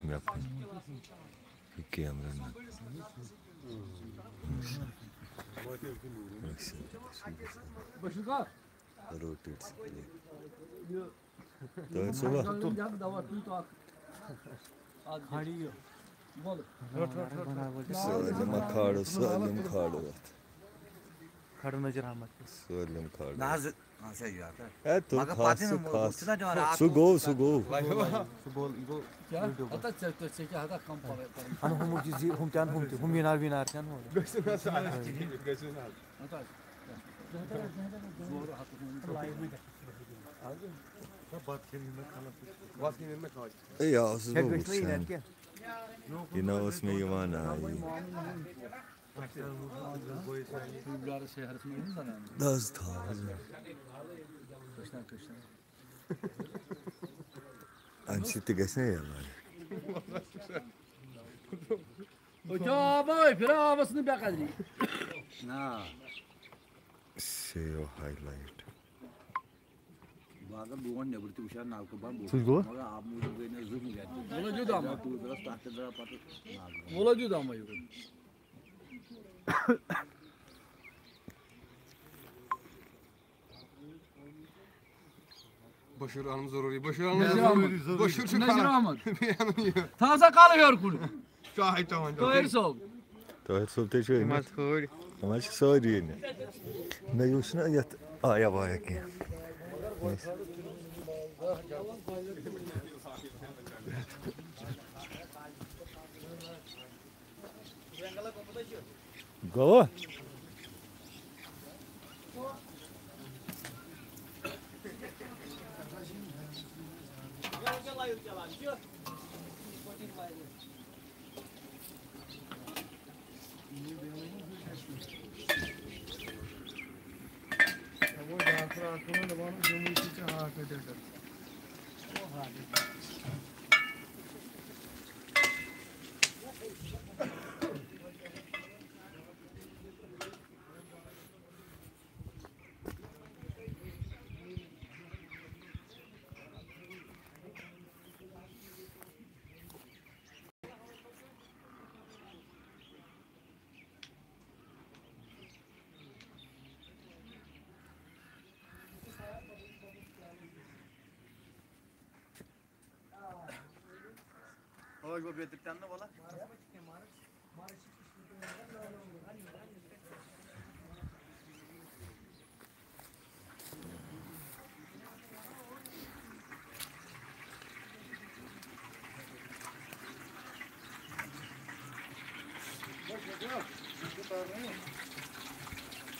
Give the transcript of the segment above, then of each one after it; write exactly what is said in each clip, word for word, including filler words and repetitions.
مےٚ کُن۔ یہِ کیمرہ مےٚ کُن۔ Rotate screen. تۄہہِ چھُوا؟ سٲلِم کھالو، سٲلِم کھالو اَتھ۔ کھڑو نذیر احمد۔ سٲلِم کھالو۔ نہ حظ، اچھا یار۔ اے، تُل مگر خاص، پتہٕ ژٕ یِم خاص۔ چھِنہ دِوان راتھ سُہ گوٚو، سُہ گوٚو۔ سُہ گوٚو، یہِ گوٚو کیٛاہ؟ ویٖڈیو ہتا ژےٚ، ژےٚ، ژےٚ کیٛاہ ہتا کم پَلو؟ اَنُن ہُم چیٖز، یہِ، ہُم تہِ اَن، ہُم تہِ، ہُم مِنار وِنار تہِ اَن ہورٕ۔ گٔژھِو نہ حظ، گٔژھِو نہ حظ۔ ہتا، زورٕ ہَتھ۔ بَتہٕ کھیٚیہِ مےٚ کھالَس۔ اے، یہِ اوسُس ہے، بہٕ گٔژھۍ نہٕ یِنۍ وٕچھان۔ اَتہِ کینٛہہ۔ یہِ نہ اوس مےٚ یِوان، آ، یہِ۔ دَز تھاو حظ۔ اَمہِ سۭتۍ تہِ گژھِ نہ یَلہٕ۔ أکیٛاہ آبٕے، پھِرٕ آبَس نہٕ بے قدری۔ نہ۔ Save highlight۔ بہٕ اگر بہٕ وَنہٕ نٮ۪برٕ تہِ وٕچھِ ہا نَلکہٕ بنٛد، بہٕ سُہ گوٚو؟ مگر آب موٗجوٗب گٔے مےٚ زٕہٕنۍ گرِ۔ وَلہٕ دیُت اَمَے۔ تۭر ٲس، تَتھ تہِ درٛاو پَتہٕ نَلکہٕ۔ وَلہٕ دیُت اَمَے یوٚکُن۔ بشیٖر احمد ضروٗری، بشیٖر احمد نذیر احمد۔ ضروٗری، ضروٗری۔ بشیٖر چھُ نذیر کھڑا۔ احمد۔ بیٚیہِ اَنُن یہِ۔ تھاو سا کَلہٕ ہیوٚر کُن۔ چاے چٮ۪وان چھُ۔ طٲہِر صٲب۔ طٲہِر صٲب تہِ چھِ یِم أنۍمٕتۍ۔ حظ کھٲلۍ۔ یِم حظ چھِ سٲری أنِتھ۔ مےٚ وٕچھ نہٕ یَتھ آیا وایا کینٛہہ۔ گوٚو؟ ٲٹھ گوٚو بیٚترِ تہِ اَننہٕ وَلہٕ۔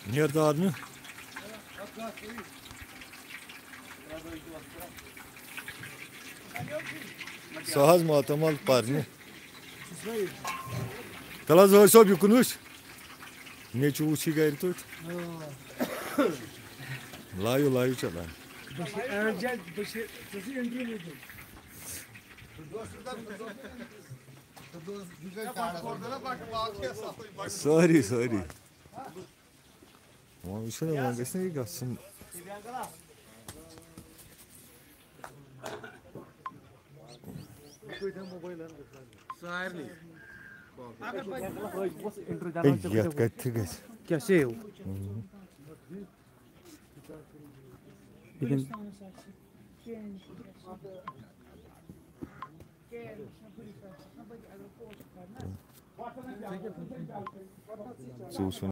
نیر تار نہٕ۔ سُہ حظ ماتامال پرنہِ۔ تَلہٕ حظ، ٲسۍ صٲب، یہِ کُن وٕچھ۔ نیٚچوٗ وٕچھی گرِ توتہِ۔ لایِو، لایِو چلان۔ سٲری، سٲری۔ وۄنۍ وٕچھو نہ، وۄنۍ گژھِ نہ یہِ گژھُن۔ سارنٕے۔ ہے، یَتھ کَتہِ تہِ گژھِ۔ کیٛاہ سیو؟ اہم۔ یہِ دِن۔ ژٕ وٕچھ وۄنۍ۔